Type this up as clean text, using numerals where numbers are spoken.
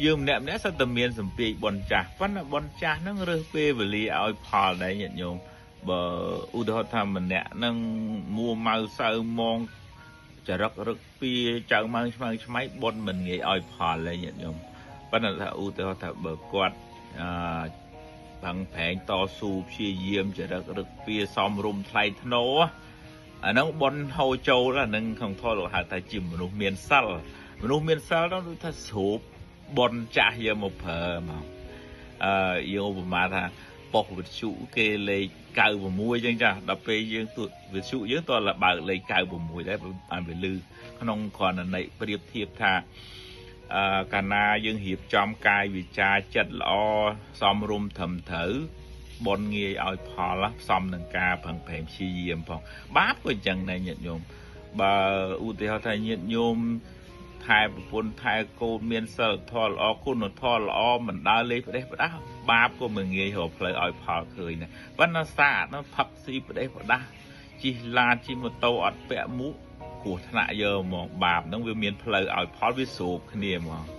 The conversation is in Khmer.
យើងម្នាក់ម្នាក់សុទ្ធតែមានសម្ពាយបនចាស់ប៉ុន្តែបនចាស់ហ្នឹងរើសពេលវេលាឲ្យផលដែរញាតិញោមបើឧទាហរណ៍ថាម្នាក់ហ្នឹងមួម៉ៅសៅមងចរិករឹកពីចៅម៉ៅឆ្មើងឆ្មៃបនមិនងាយឲ្យផលទេញាតិញោមប៉ុន្តែថាឧទាហរណ៍ថាបើគាត់អឺប្រឹងប្រែងតស៊ូព្យាយាមចរិករឹកពីសំរុំថ្លៃថ្នូរអាហ្នឹងបនហូរចូលអាហ្នឹងក្នុងធម៌លោកហៅថាជាមនុស្សមានសិលមនុស្សមានសិលនោះដូចថាស្រូបបនចាស់យកមកប្រើមកអឺយើងឧបមាថាប៉ុស្តិ៍វិទ្យុគេលេខ96អញ្ចឹងចាដល់ពេលយើងទូវិទ្យុយើងតើបើកលេខ96ដែរបានវាលឺក្នុងគ្រាន់តែន័យប្រៀបធៀបថាអឺកាលណាយើងរៀបចំកាយវិចារចិត្តល្អសមរម្យត្រឹមត្រូវបនងាយឲ្យផលផ្សំនឹងការប្រឹងប្រែងព្យាយាមផងបាបក៏អញ្ចឹងដែរញាតិញោមបើឧទាហរណ៍ថាញាតិញោមថែប្រពន្ធថែកូនមានសិលធម៌ល្អគុណធម៌ល្អមិនដើរលេងផ្ដេសផ្ដាស់បាបក៏មិនងាយរកផ្លូវឲ្យផលឃើញដែរប៉ុន្តែសាកនោះផឹកស៊ីផ្ដេសផ្ដាស់ជិះឡានជិះម៉ូតូអត់ពាក់មួកគ្រោះថ្នាក់យកហ្មងបាបហ្នឹងវាមានផ្លូវឲ្យផលវាស្រូបគ្នាហ្មង។